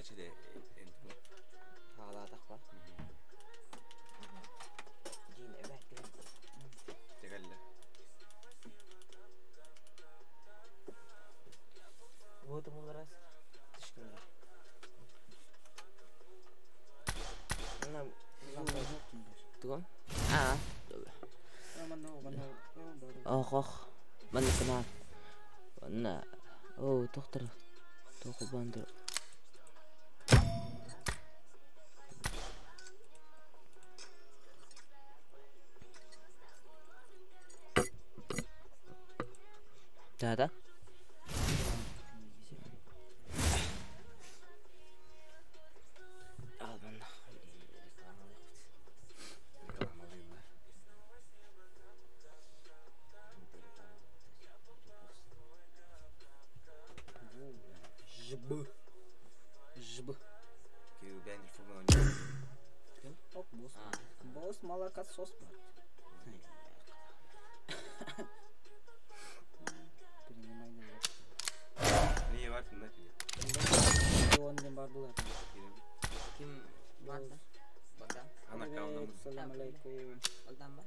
Начали Хаалаатахпа. Дьиин эбээт. Тэгэллэ. Вот ему раз. Тышкынра. На тугум? Аа. Ох ох. Манна кына. Манна. Оо, тохтор. Тоху бандыр. Да-да. Ал манна. Рекламалыыллар. Жб. Жб. Кирилл бэйэн телефоҥҥун оонньуу. Оп, босс. Босс молокосос брат. Принимай на Niye var bunda ki? Он не бар булар. Ким барда? Богдан. Ана аккаунтамын. Салам алейкум. Богдан ба?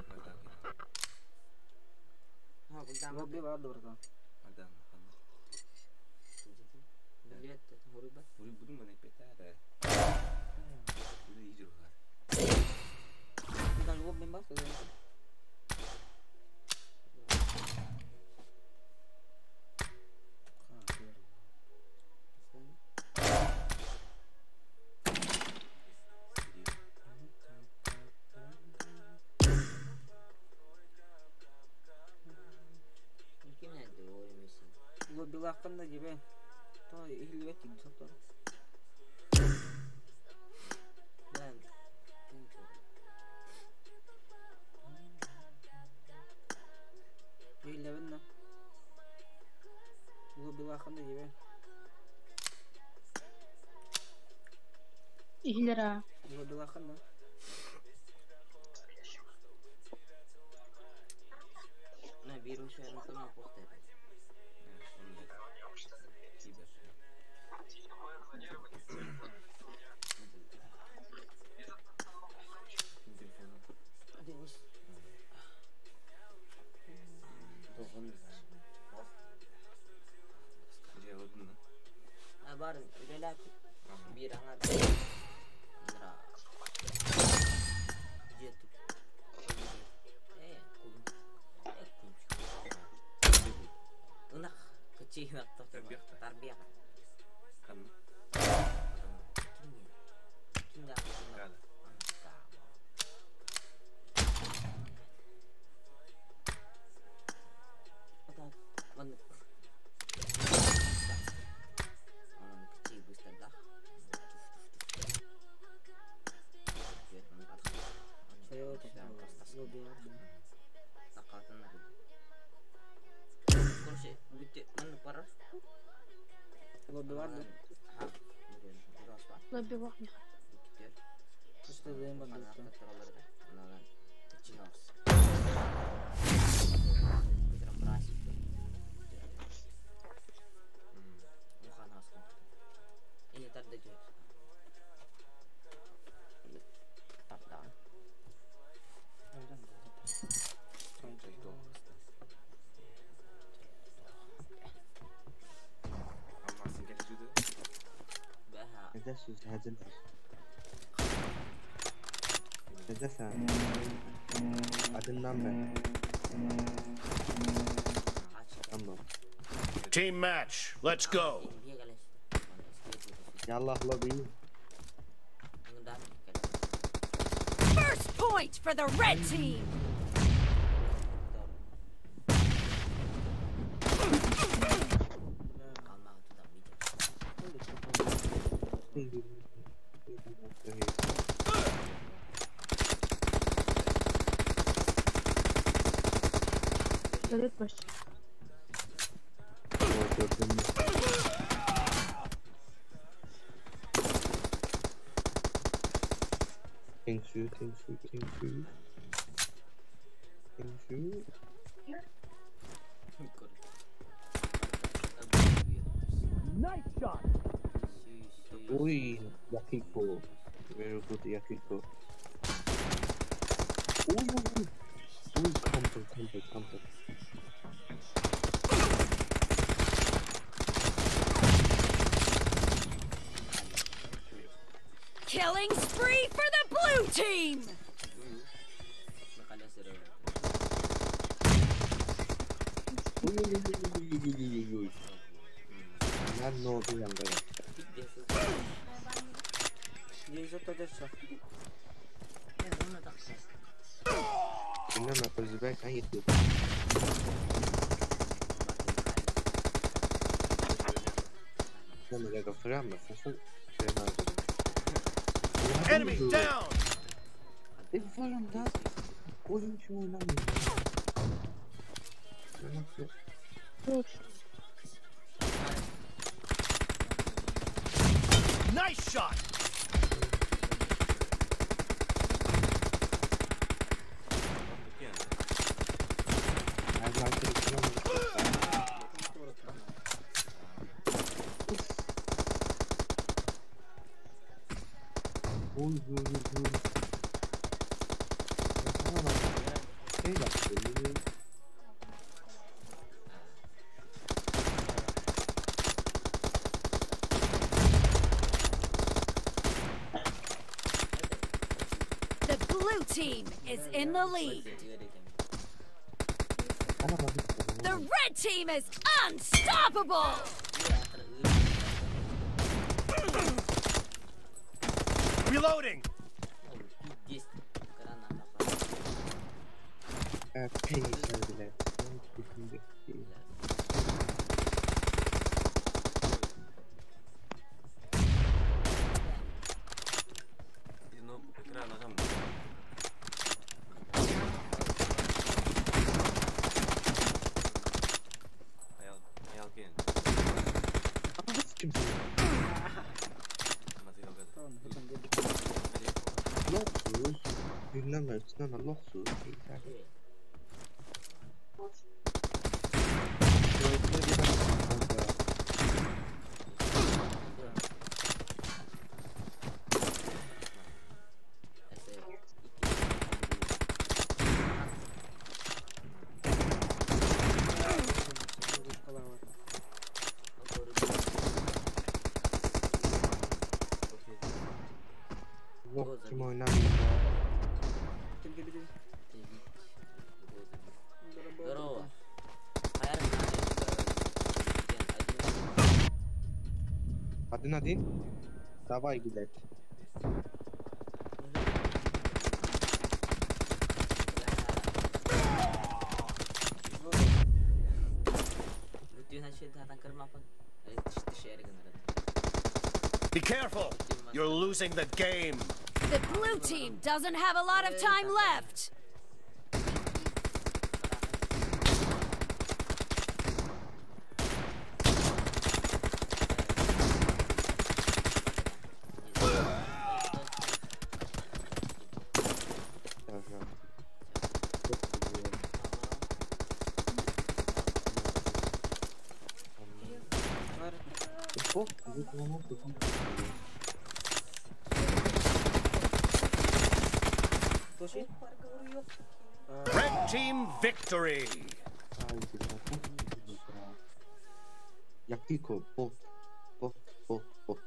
Богдан. Ha, Богдан Лобби ба? бар братан. Богдан. Билет хоруйба. Будун мана петare. Буду иджургар. Богдан лобби бар. Ким näytti vuorimisiin? Лобби лахтан тебе. То ихлебет тигсоктор. Ben kim çok? Ихлебен на. Лобби лахтан тебе. Иһилера. Лобби лахтан на. На вирус я на похте. Денис. Бар үлеләп бир аңа Ндра. Жету. Э, кулум. Э, кулум. Ынах, кычыйнак Тарбияқта. Тарбияқ. Кан. Ким Ким да? Кала. Ман. Онон кычый быстардах. Сайо лобби бар. Короче, бүтте ман барар. Лобби бар. Ха. Урас бар. Лобби вахмих. Бүттер. Что за имба дutta? Dede sen. Adından ben. Tamam. Team match. Let's go. Yallah lobi. First point for the red team! Салют баш. Gördün mü? Thank you, thank you, thank you. Thank you. Nice shot. Yakiko. Very good Yakiko. Oy oy oy. Oy camper camper camper. Killing spree for the blue team! Oy oy oy oy oy oy oy oy. Ne oldu yangara? إنما الزبائن أي لما lägger fram Enemy down! Det var de där. Nice shot! The blue team is in the lead. The red team is unstoppable! Reloading! Один-один. Давай, блядь. Be careful! You're losing the game! The blue team doesn't have a lot of time left! Red team victory! Yakiko, bot, bot, bot, bot.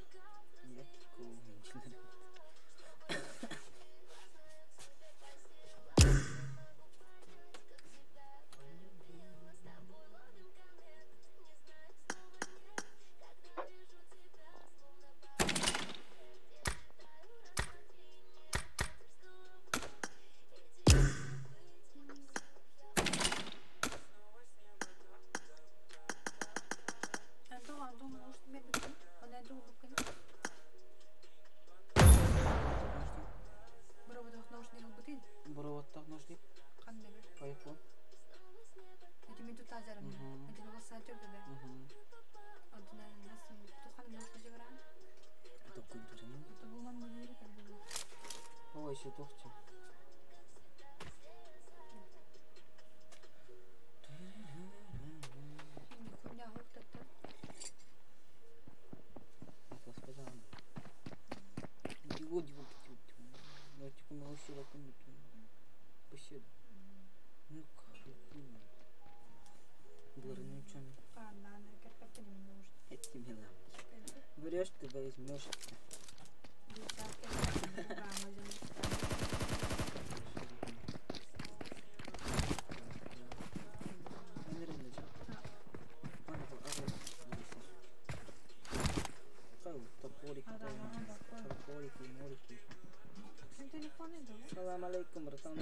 Врешь ты, возьмешь. Салам алейкум, братан.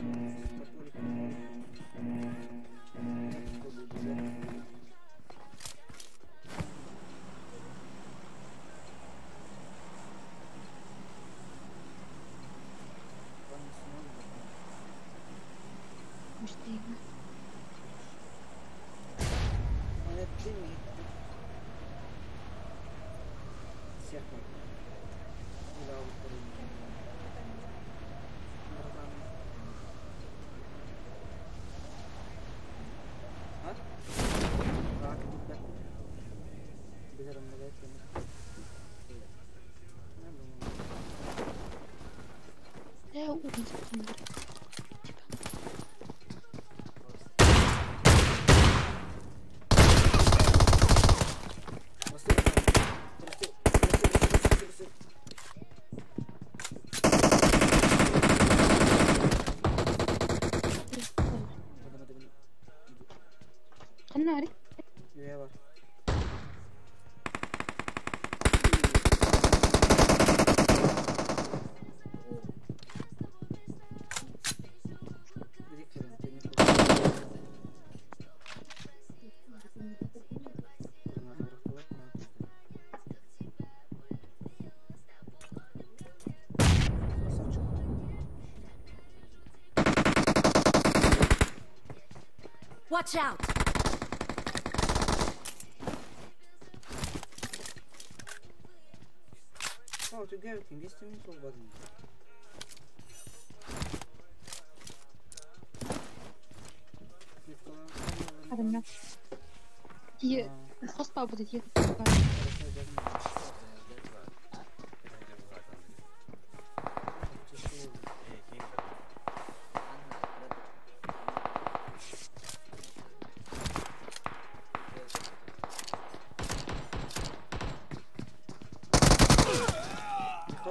Watch out!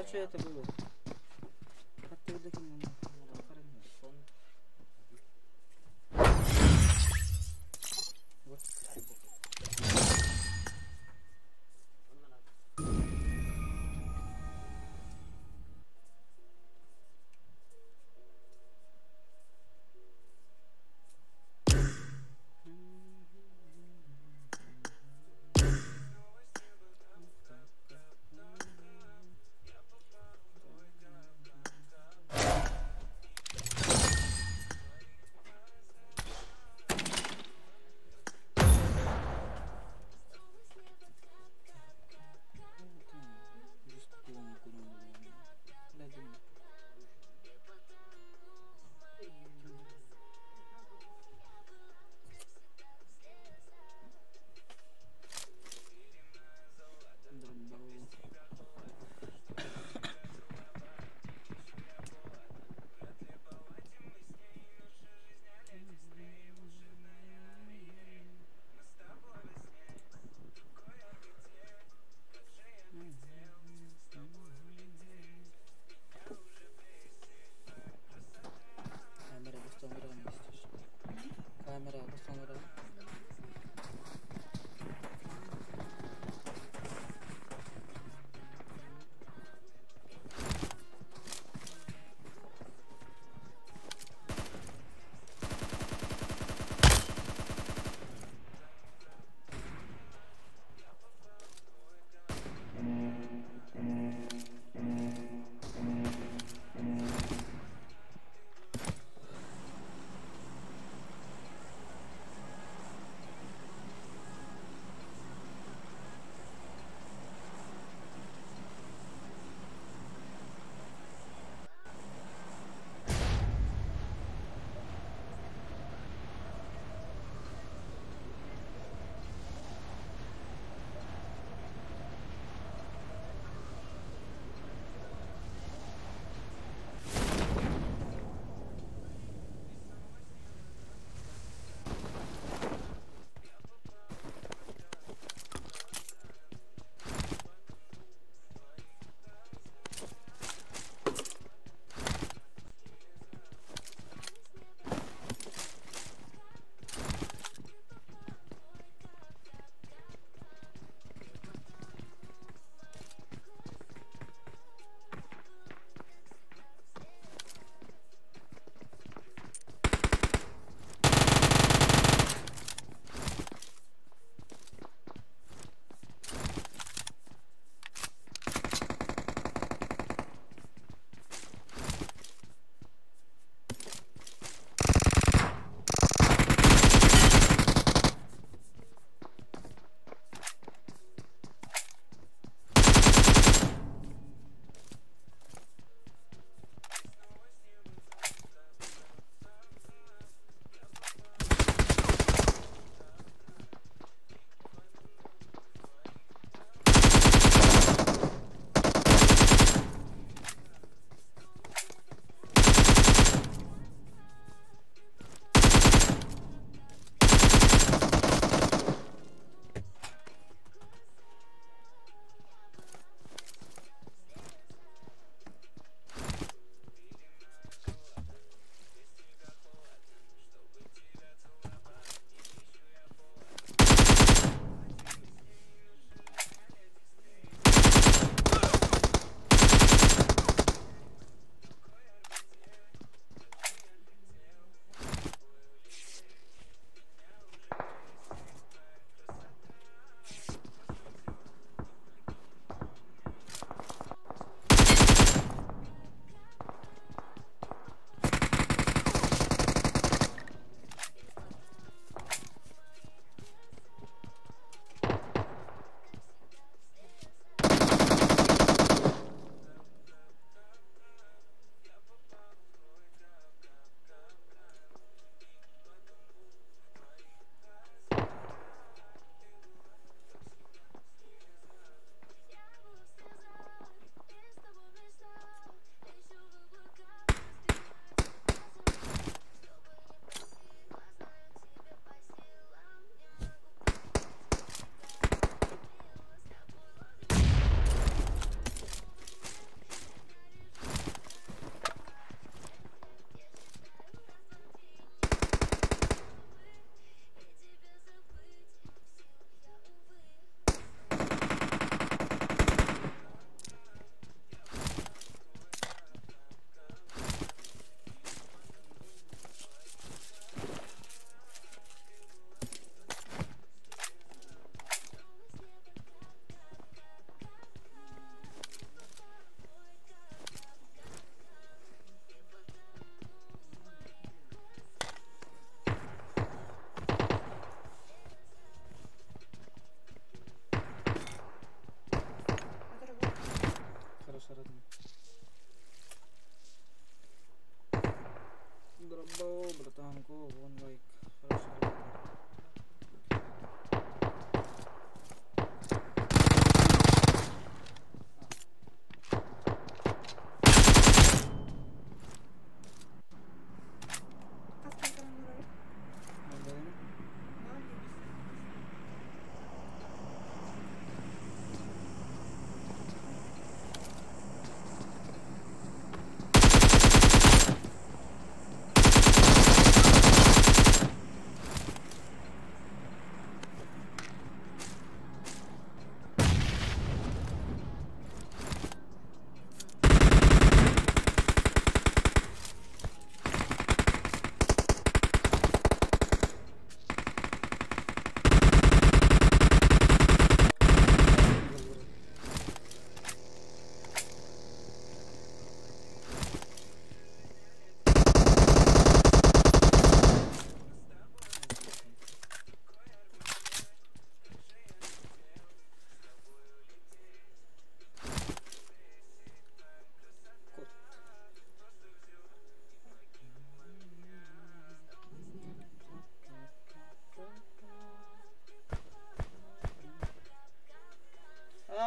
Что это было?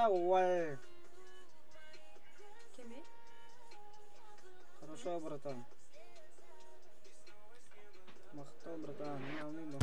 Э, уоль. Кими? Хорошо, братан. Махтал, братан. Не, ну,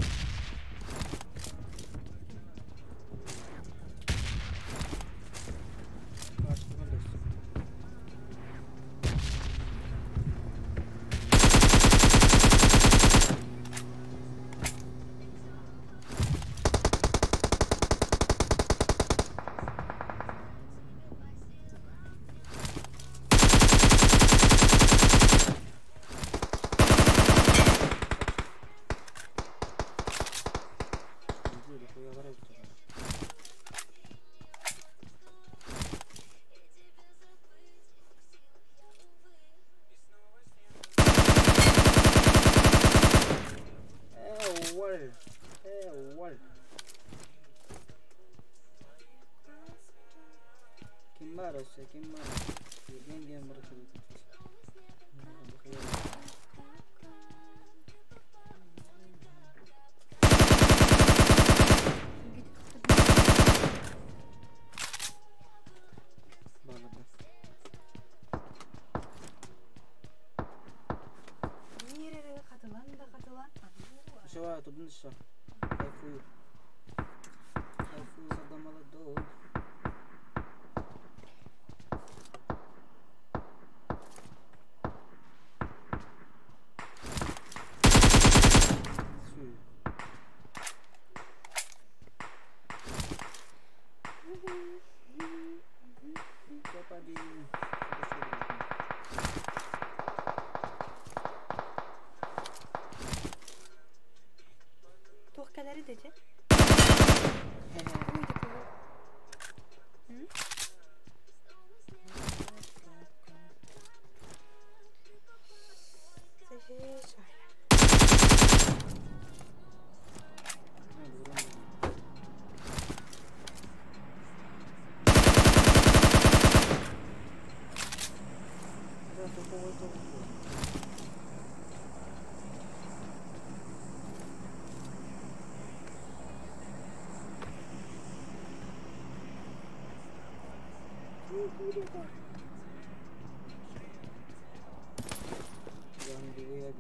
Э, уоль. Ким баар өссө, ким баар? Ген ген бар. Балада. Биир эрэ хатылан да хатылан. Все, тудун все. Кайфую. Кайфую за молодой. Всё. Топ-1. Хорошо, братан. Туох кэлэри дече? Хе-хе. Уй да. М? Слышишь? Не, бурун. Да, только вот только. Я не говорю,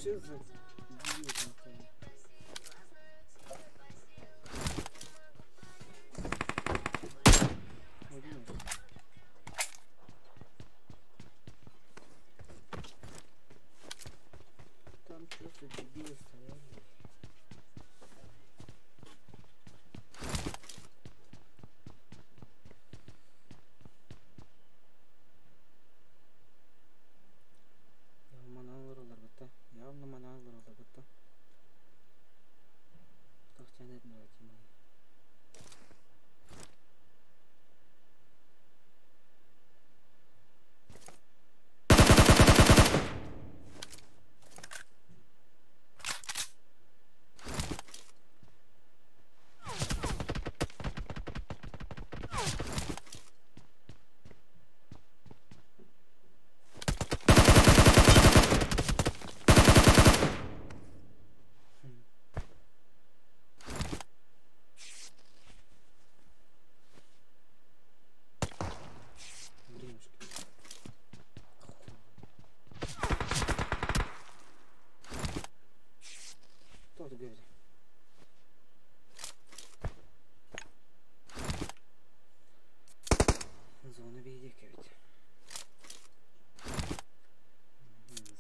Че за дебил там стоит? Владимир. Там что за дебилы стояли? Явно маналар олар. Тохчанет братья мои. Хм. Времушки. Кто ты говорит? Зона бейдек ведь.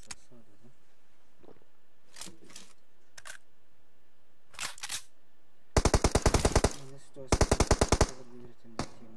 Засада, да? Аны ситуация выберете тему.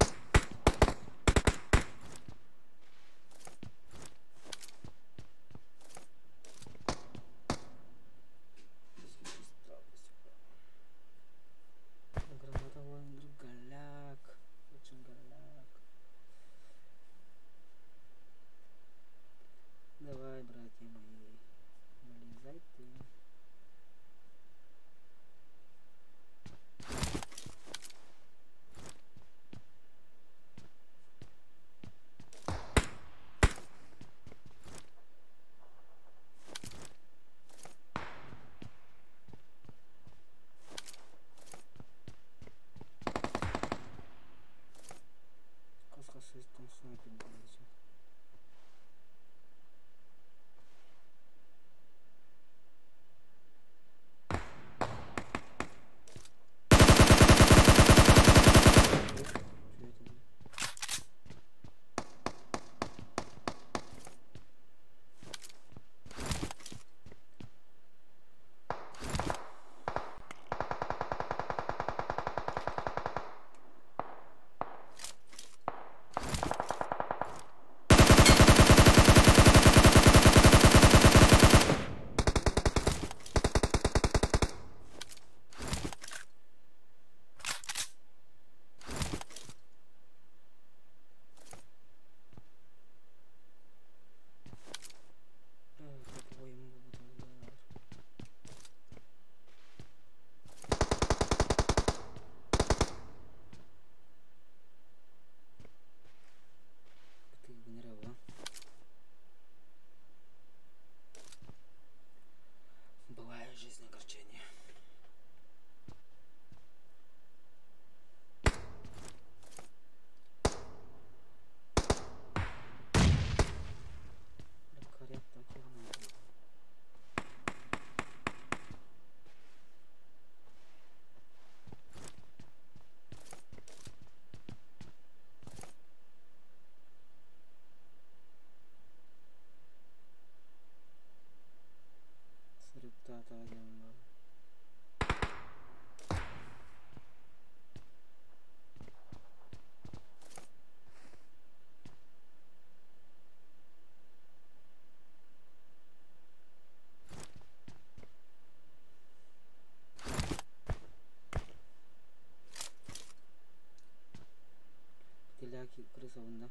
Кэскиллээх крыса да.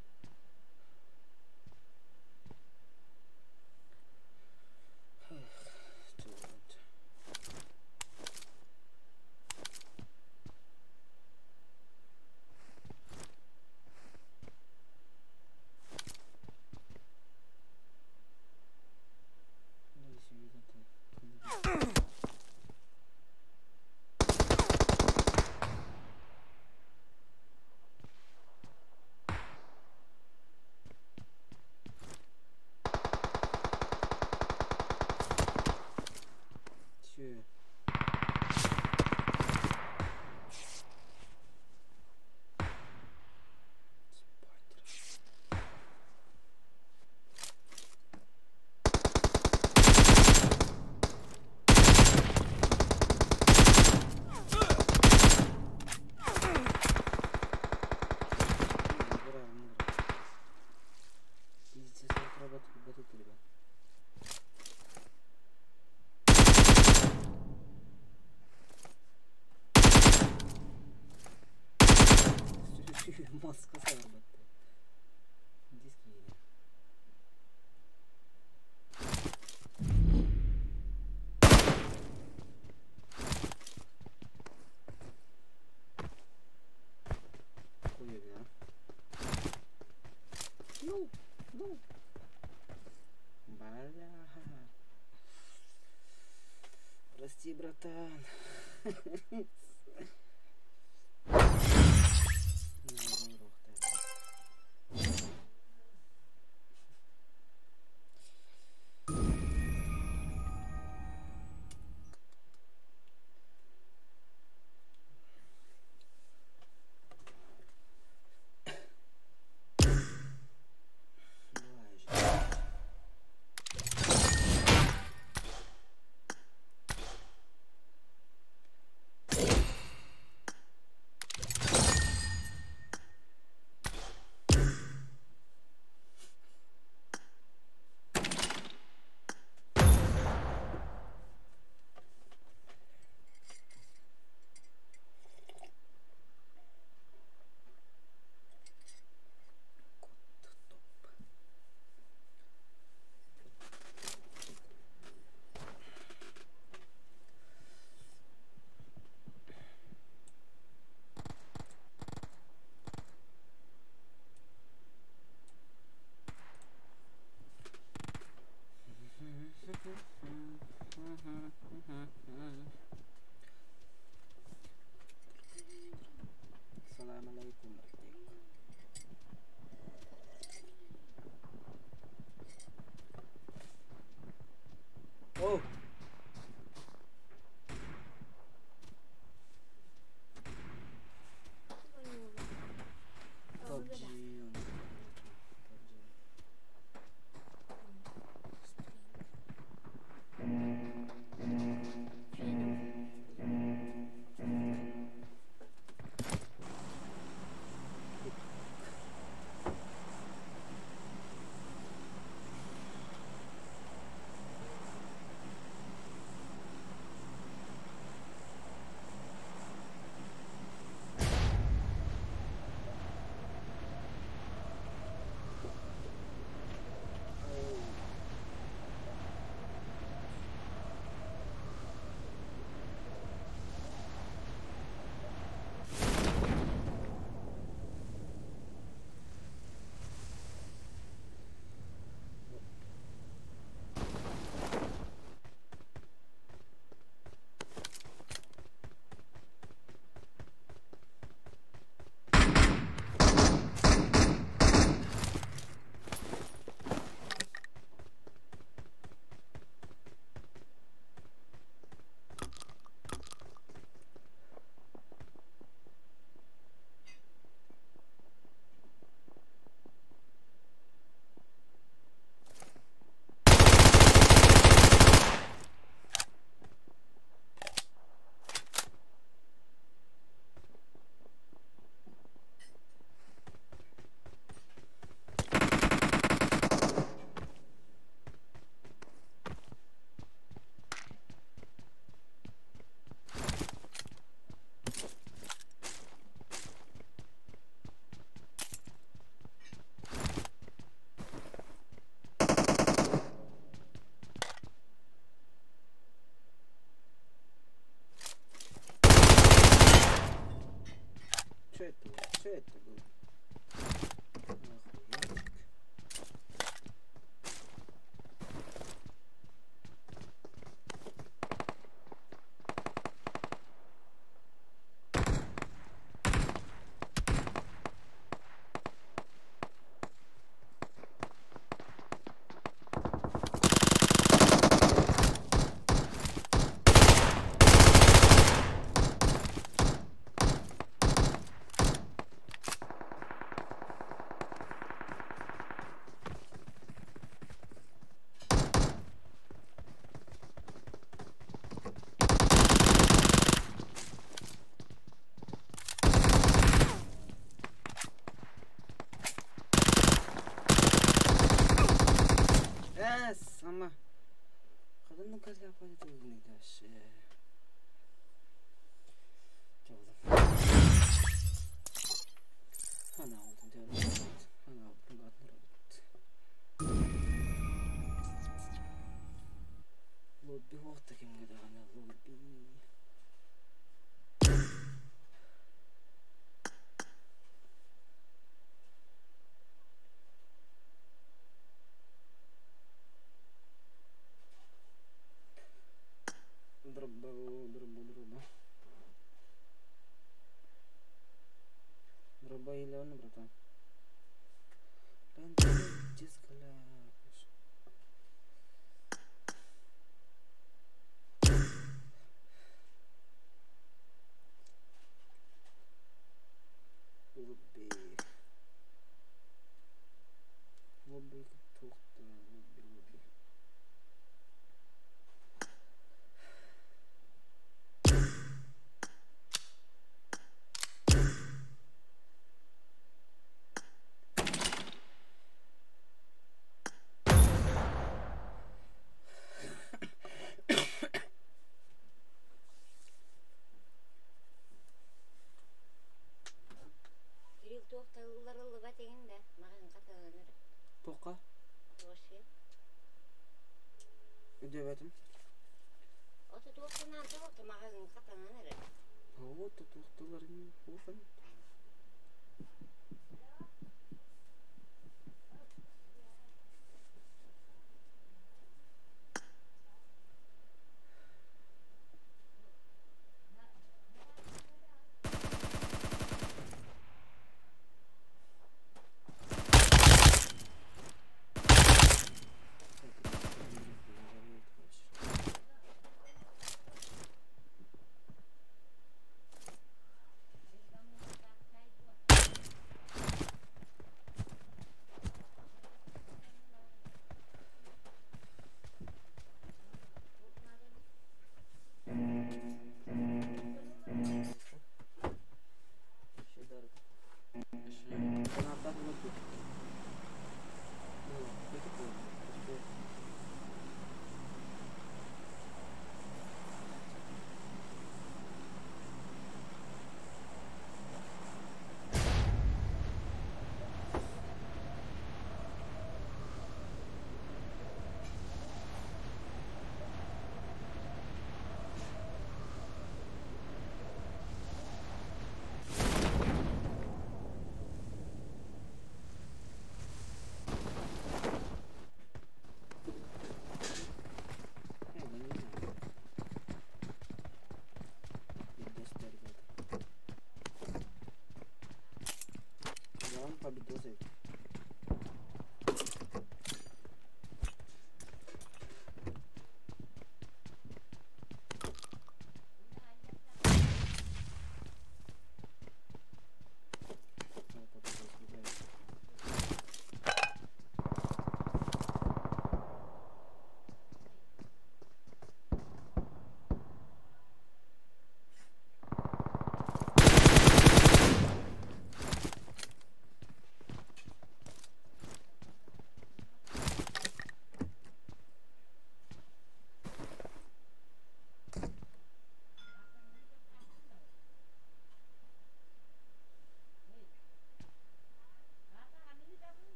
Все. Маска сарбатты. Диски. Хуевина. Ну, ну. Бля. Прости, братан. Эс, ама. Kadın ne kadar Братан. Лобби. Лобби, лобби. Кирилл туох тылларыллыба тегин да, маған каталаныр. Тоқа. Тошы. Үдөбөтүм. Ото туохтанан туох маған каталаныр. Вот туохталарын хухан. Победил.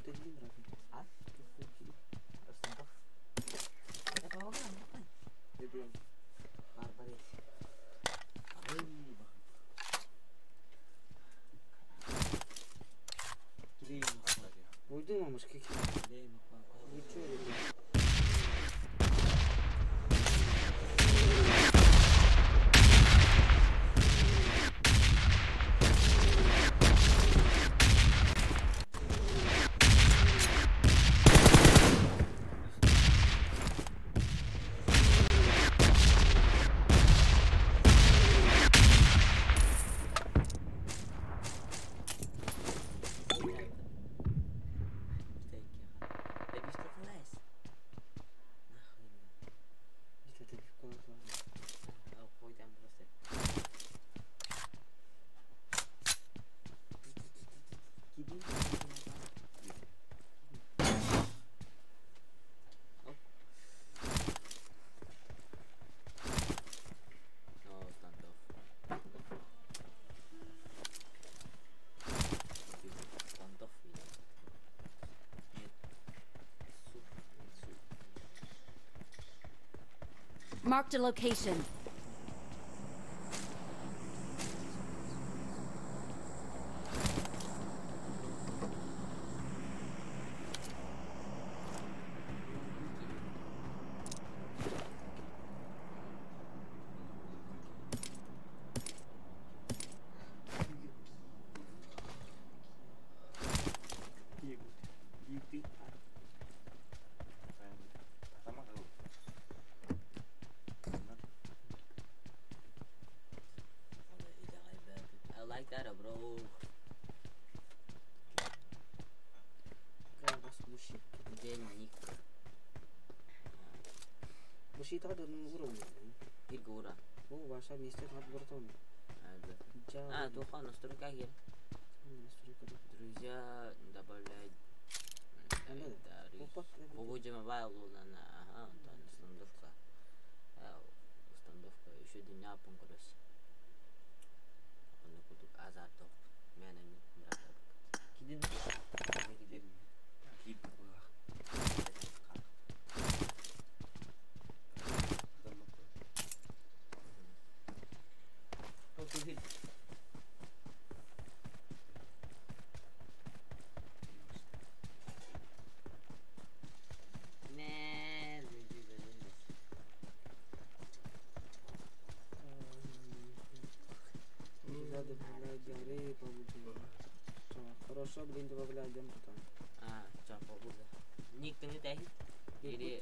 Ты брат? А? Стандофф. Это оған, Дедим. Барбарис. Ай, бах. Уйду, мамушка. Ничего, Marked a location. I like that, bro. Денник. Фигура. А, туха, настройка хер. Друзья, добавлять. Побудем на ага, там установка. Установка еще дня понкурс. Азартов. Мен брат. Кидин. Кид. Хорошо, блин, добавляй, идем туда. А, чё, побуда. Ник, ты не тахи? Или...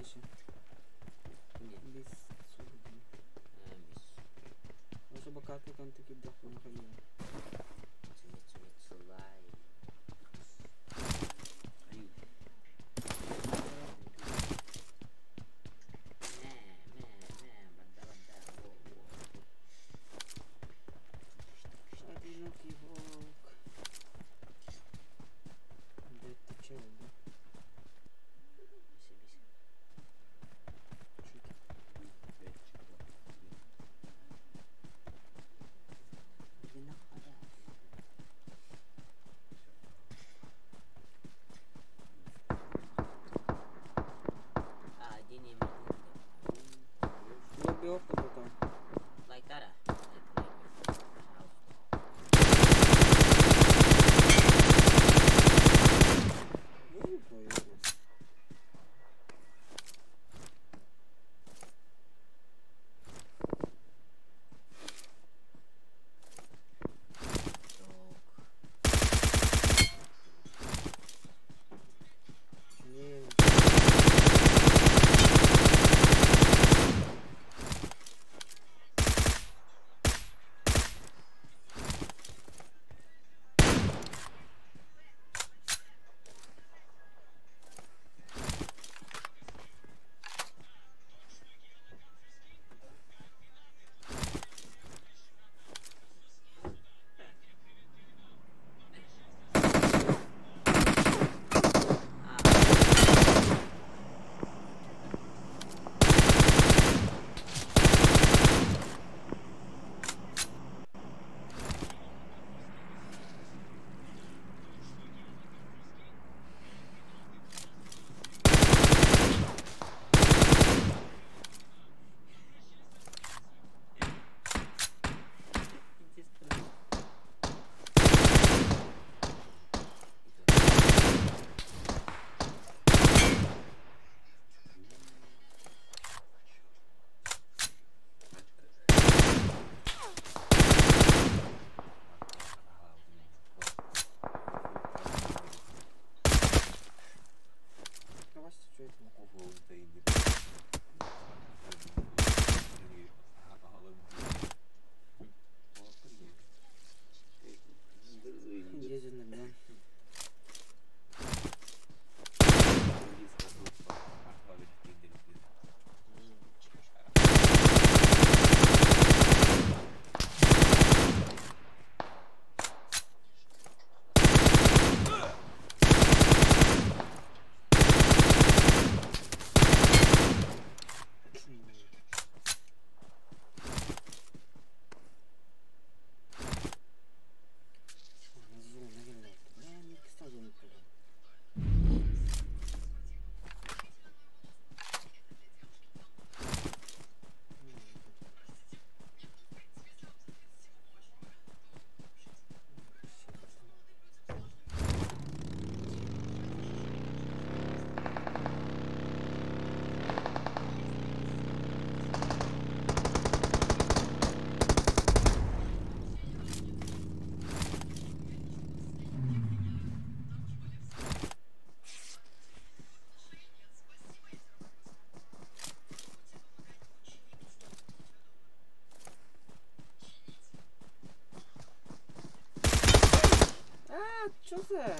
Без суди. Хорошо, пока ты кан таки дохуй не ходил. Одинокий волк. Да ты чего, да? Like that. чё за?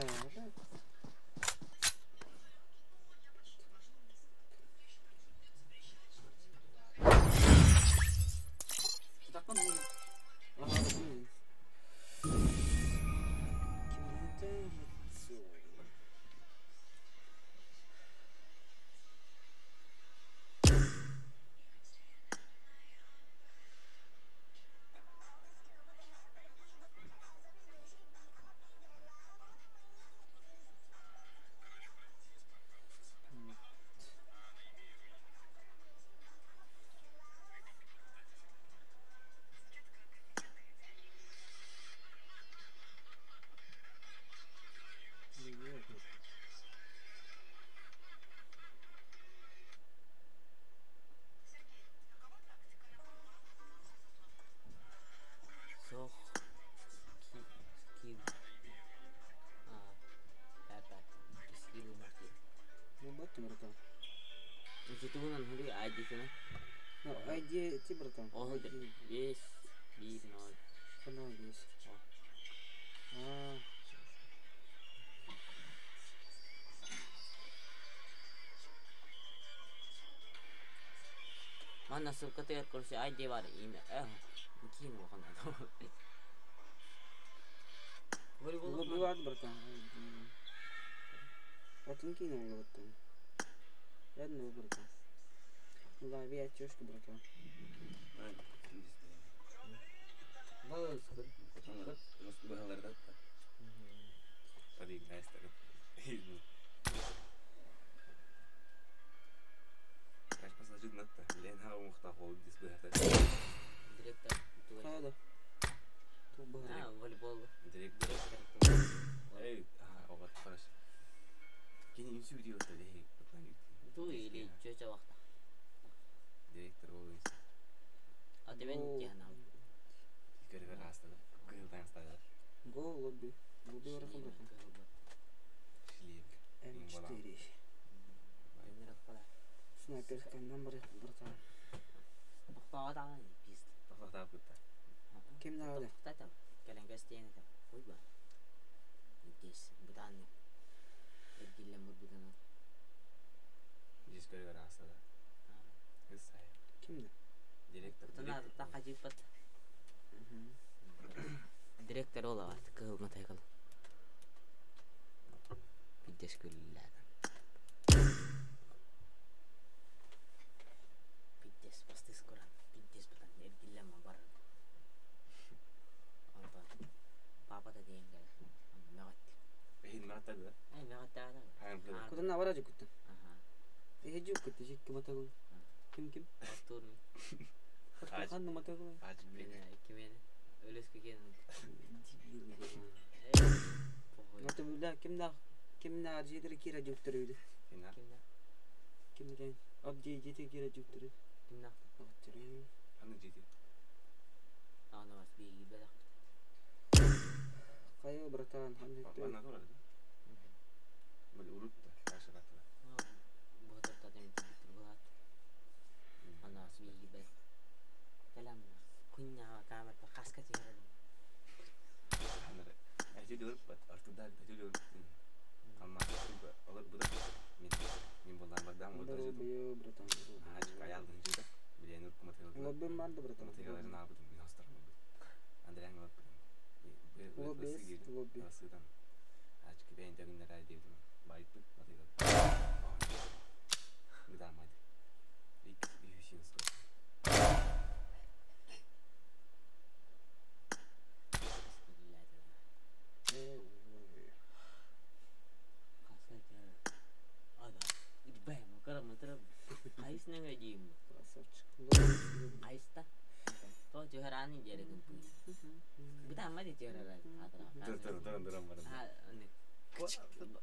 Сох ки а папа скилл марки. Ну, бат, братан. Itu nan huri ID sana. Ну, ID ти, братан. Oh, ID. yes. Bir nol. Канал есть. А, Mana sukatayar kursi ID var email. Eh, mungkin bukan ada. Volleyball лобби бат, братан. ID. Атын кинул вот там. Рядом братан. Лови очешку, братан. Bagus. Direktor. Хайда. Ту бара. Ah, volleyball. Директор. Direktor. Эй, оҕот хорош. Кини үнсүү диye отта дии. Itu ili cuaca waktu. Директор ол үнсүү. Ada ben jahanam. Көргөр астада. Кыылдан астада. Го лобби. Лобби барахом, братан. Шлем. М4. Снайперка номер, братан. Тоқтаған пист. Тоқтап кытта. Ким надо? Тоқтатам. Кэлэн көстиэн этэ. Хуйба. Дес будан. Эргиллэн бурбудан. Дис көргөр астада. Кыс сай. Ким да? Директор. Тана тахажиппат. Директор олават кыһыл матайкал. Биддес күллээдэн. Биддес бастыс куран. Биддес бутан эргиллэн ма бар. Онтон папа да диэн кэлэ. Онно мөҕөттү. Бэйин маттады. Э мөҕөттаада. Хаан кыла. Куда на варажы куттан? Аха. Эхе жук кутты, жик матагыл. Ким ким? Артур ми. Аж. Ханны матагыл. Ажы бек. Мене кимене. Өлөскө кен. Дебил. Э. Похуй. Вот бля, ким на ким на жедер кира жуктыр үйдү. Кина. Кимна? Ким ден? Абди жете кира жуктыр. Кимна? Оттырын. Аны жети. Ана бас биги белек. Кайы братан, ханны Бана турады. Бул урут да. Аша катты. Ботор татем битир булат. Ана бас биги белек. Калам кунья камер па хаска тигерер. Ханары. Ажы дөрүп бат. Артуда ажы дөрүп. Амма алар буда. Мен мен болдан бадан болду. Лобби, братан. Ажы каялдын жети. Билен уркума тегел. Лобби манды, братан. Тегелерин абыдым. Мен хастарым. Андреан алып билем. Лобби, лобби. Асыдан. Ажы бен тегиннер ай дедим. Байыппы матегел. Гыдамады. Ик үйүшин ско. Э, ой. Хаска тигерер. Ага. Бэм, карам тырып. Кайсына дейм. Красавчик. Лобби. Кайста? То жохрани жерегин пуй. Битамма ди жохрара хатра. Тур тур тур тур бар. А, не.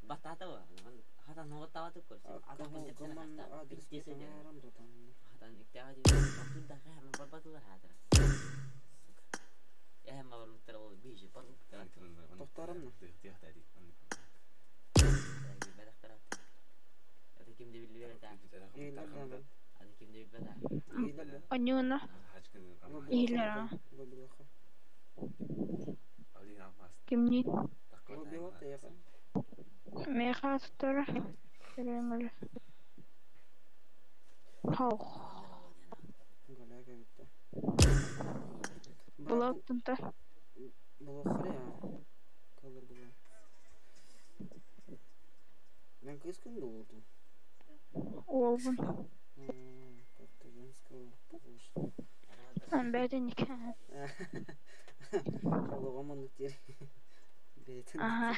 Батата ва. Хата ноттава ту корси. Ата Кому концепция коман хаста. адрес Биттесе жера. братан, братан. Хата никтага ди. Артур да хама барбату хатра. Сука. Я хама барбату ол бижи барбату. Тоқтарымны. Это ким де билбет а? Эйлер Это ким де билбет а? Эйлер. Онюна. Лобби. Эйлер. Лобби лоха. Кимни? Лобби вот я. Меха туттара. Керемеле. Хаух. Голяга битте. Блок тунта. Блок хря. Колор была. Мен кыскын болду. Уолбун. Как-то женского похож. Бәден Олоҕом тир. Бейтин. Ага.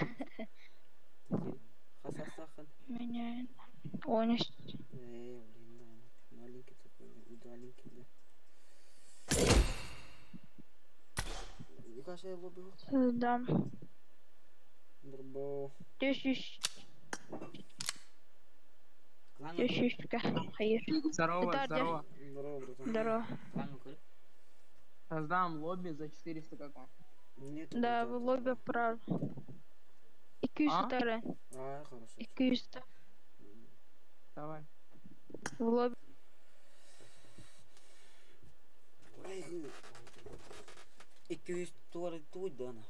Хасасахан. Меня он Эй, блин, да. Маленький такой, удаленький, да. Никаша лобби. Создам. Дурбо. Тысяч. Тысячка. Хайыр. Здорово, здорово. Здорово, братан. Здорово. Создам лобби за 400 как вам. Нет, Да, в лобби прав. 200 тара. А, хорошо. 200. Давай. В лобби. Ай, 200 туары туй дана.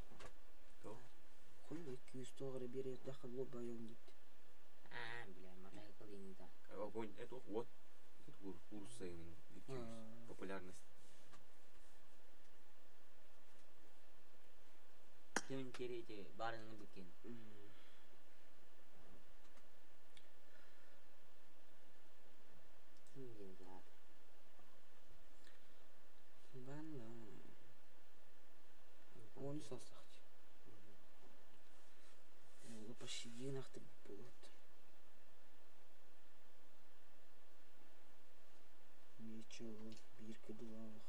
Хуй 200 туары берет дахал лобби айон дейт. А, бля, мага кылыйны да. Огонь, это вот. Это курсы популярность. Кимин керети барыны бүкен. Ким ден Ben la. Оны састахти. Ол почти нахты болот. Ничего, бирки дулах.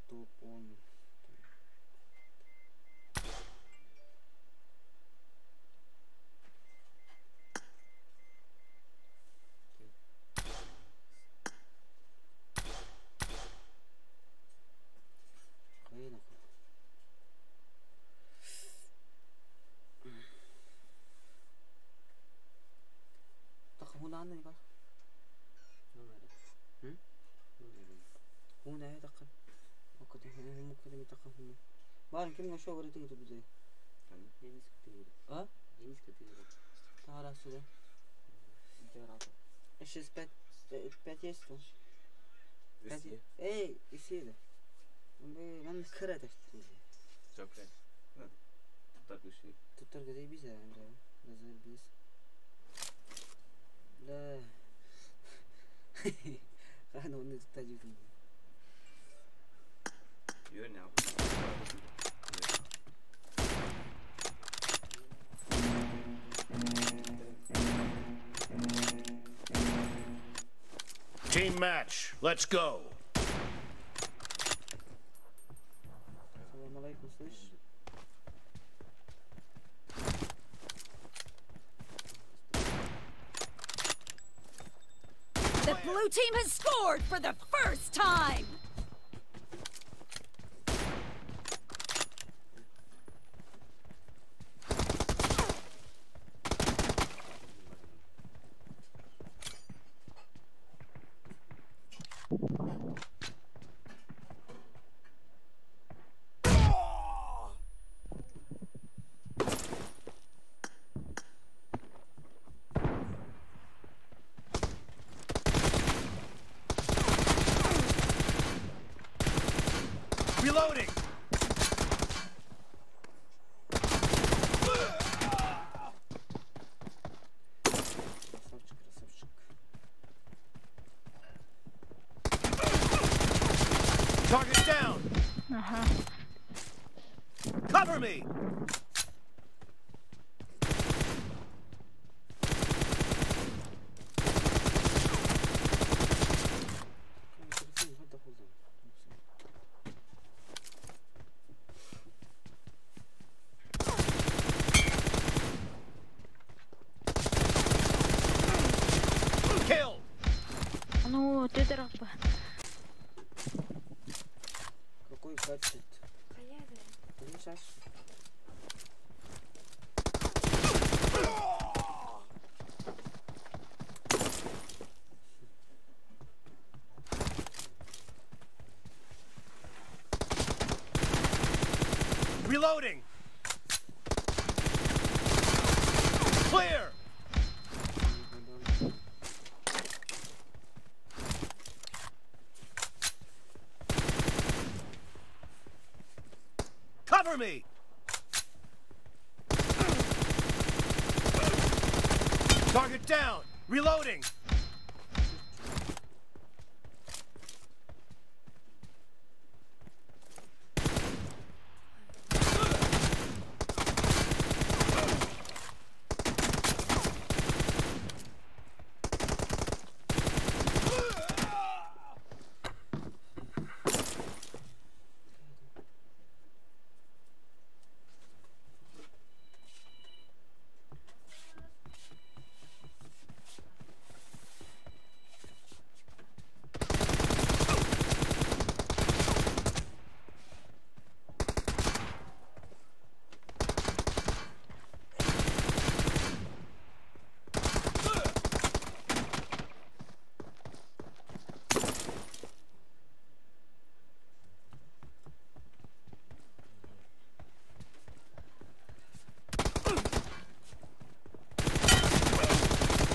Топ он. Барын ким ошо говорит тубузе? Денис Кытыров. А? Денис Кытыров. Тара сюда. Шесть пять пять есть тут. Пять. Эй, исида. Мен кыра ташты. Чапля. Туттар күші. Туттар гөзей биз әмре. Резерв биз. Да. Кан оны тутта жүрдүм. Yürü ne Team match. Let's go. Салам алейкум, слышишь? The blue team has scored for the first time. Reloading! Красавчик, красавчик. Target down! Ага. Cover me! Kill! Ну, ты дорога. Какой гаджет? Сейчас. Reloading! Clear! Cover me! Target down! Reloading!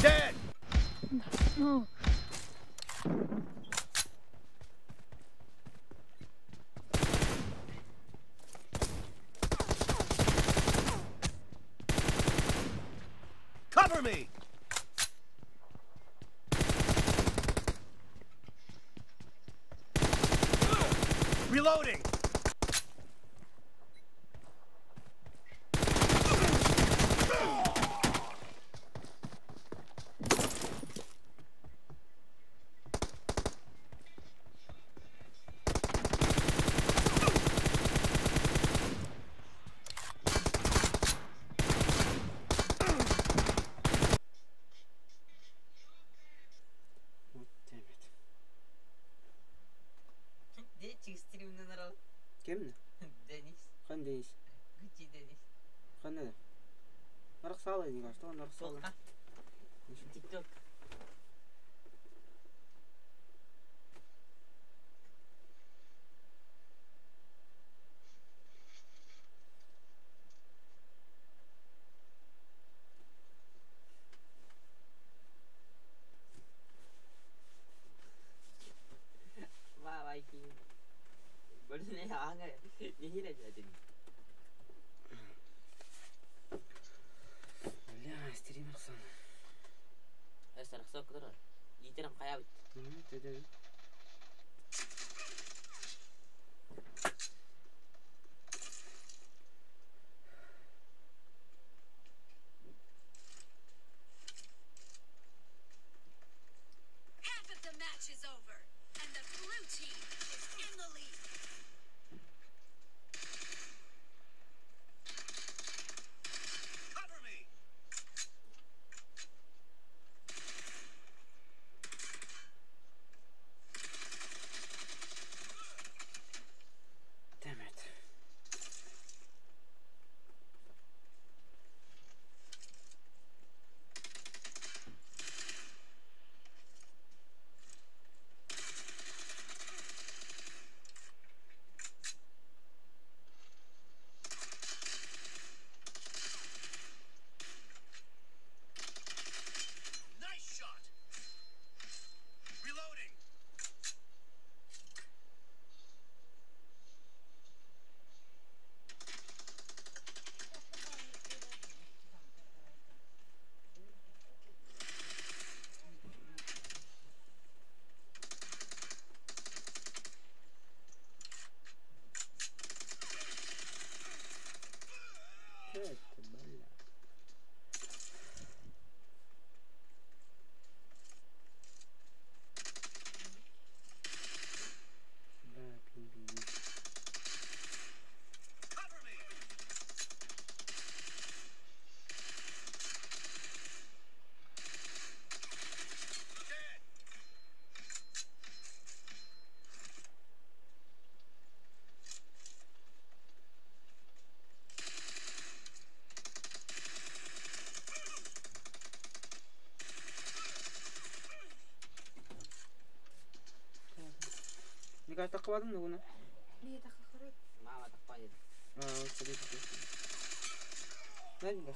Dead! No. Cover me! Reloading! Вот damn it. Де стримнен арал. Кемни? Денис. Хан Денис. Гуччи Денис. Хан ne? Арах саала не что он арах саала. Тоққа. Тикток. Ва вайки. Бөліне аңа нехиле жадын. Бля, стрим арсан. Эсарақса кыдырар. Итерем қая бит. Dedi. Half of the match is over, and the blue team is in the lead. Cover me! Damn it. Nice shot! Reloading! Это, бля. Бля, пин-пин. Cover me! Dead! Николай, такладын угуна. Бие таққыры. Мама тақпа деді. А, вот смотри, такой. Знаете, да?